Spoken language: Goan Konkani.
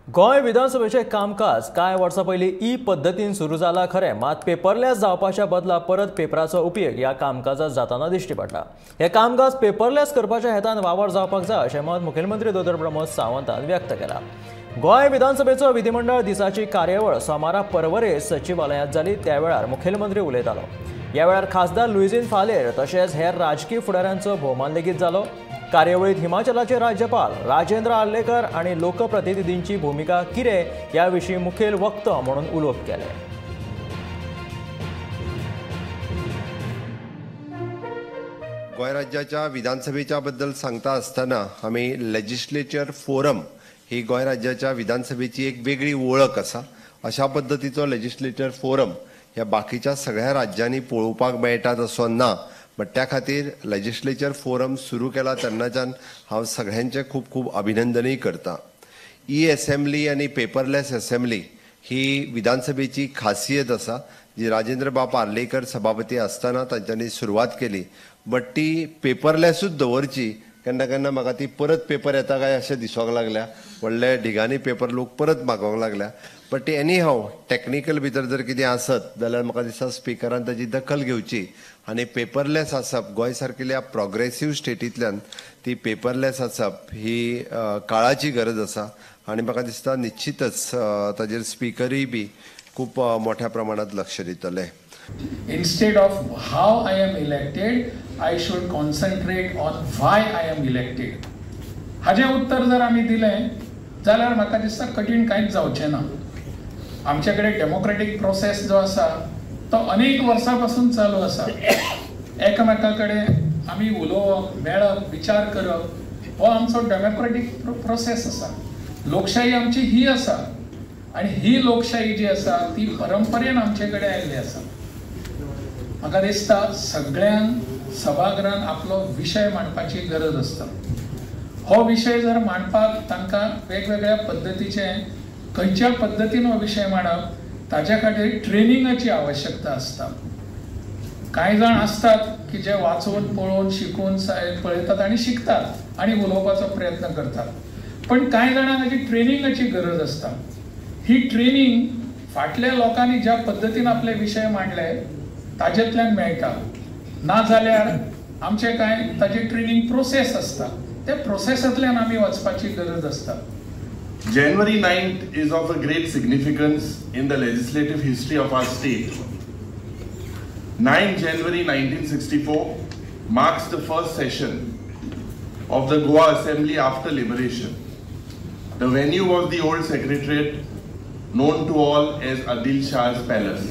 गोंय विधानसभेचें कामकाज कांय वर्सां पयलीं ई पद्दतीन सुरू जाला खरें, मात पेपरलेस जावपाच्या बदला परत पेपराचो उपयोग ह्या कामकाजात जाताना दिश्टी पडटा। हें कामकाज पेपरलेस करपाच्या हेतान वावर जावपाक जाय अशें मत मुखेलमंत्री दोतोर प्रमोद सावंतान व्यक्त केलां। गोंय विधानसभेचो विधिमंडळ दिसाची कार्यावळ सोमारा परवरे सचिवालयांत जाली, त्या वेळार मुखेलमंत्री उलयतालो। ह्या वेळार खासदार लुईझिन फालेर तशेंच हेर राजकीय फुडाऱ्यांचो भोवमान लेगीत जालो। कार्यावळीत हिमाचलाचे राज्यपाल राजेंद्र आर्लेकर आनी लोकप्रतिनिधींची भूमिका कितें ह्या विशीं मुखेल वक्तो म्हणून उलोवप केलें। गोंय राज्याच्या विधानसभेच्या बद्दल सांगता आसतना आमी लेजिस्लेचर फोरम ही गोंय राज्याच्या विधानसभेची एक वेगळी वळख आसा। अशा पद्दतीचो लेजिस्लेचर फोरम ह्या बाकीच्या सगळ्या राज्यांनी पळोवपाक मेळटा तसो ना, बट त्या खातीर लेजिस्लेचर फोरम सुरू केला तेन्नाच्यान हांव सगळ्यांचें खूब खूब अभिनंदनूय करता। ई एसेंब्ली आनी पेपरलेस एसेंब्ली ही विधानसभेची खासियत आसा, जी राजेंद्र बाब आर्लेकर सभापती आसतना तांच्यांनी सुरवात केली, बट ती पेपरलेसूच दवरची। केन्ना केन्ना म्हाका ती परत पेपर येता काय अशें दिसोंक लागल्या, व्हडले ढिगांनी पेपर लोक परत मागोवंक लागल्या, बट ती एनी हाव टॅक्निकल भितर जर कितें आसत जाल्यार म्हाका दिसता स्पिकरान ताची दखल घेवची आनी पेपरलेस आसप गोंय सारकिल्या प्रोग्रेसीव स्टेटींतल्यान ती पेपरलेस आसप ही काळाची गरज आसा आनी म्हाका दिसता निश्चितच ताजेर स्पिकरूय बी खूब मोठ्या प्रमाणात लक्ष दितले। Instead of how I am elected, I should concentrate on why I am elected. हाजें उत्तर जर आमी दिलें जाल्यार म्हाका दिसता कठीण कांयच जावचें ना। आमचे कडेन डेमोक्रेटीक प्रोसेस जो आसा तो अनेक वर्सां पासून चालू आसा। एकामेका कडेन आमी उलोवप, मेळप, विचार करप हो आमचो डेमोक्रेटीक प्रोसेस आसा। लोकशाही आमची ही आसा आनी ही लोकशाही जी आसा ती परंपरेन आमचे कडेन आयिल्ली आसा। म्हाका दिसता सगळ्यांक सभागृहान आपलो विशय मांडपाची गरज आसता। हो विशय जर मांडपाक तांकां वेगवेगळ्या पद्दतीचे खंयच्या पद्दतीन हो विशय मांडप ताच्या खातीर ट्रेनिंगाची आवश्यकता आसता। कांय जाण आसतात की जे वाचून पळोवन शिकून पळयतात आनी शिकतात आनी उलोवपाचो प्रयत्न करतात, पण कांय जाणांक हाची ट्रेनिंगाची गरज आसता। ही ट्रेनिंग फाटल्या लोकांनी ज्या पद्दतीन आपले विशय मांडले ताजेंतल्यान मेळटा, ना जाल्यार आमचे कांय ताजी ट्रेनिंग प्रोसेस आसता, त्या प्रोसेसांतल्यान आमी वचपाची गरज आसता। January 9th is of a great significance in the legislative history of our state. 9 January 1964 marks the first session of the Goa Assembly after liberation. The venue was the old secretariat, known to all as Adil Shah's Palace.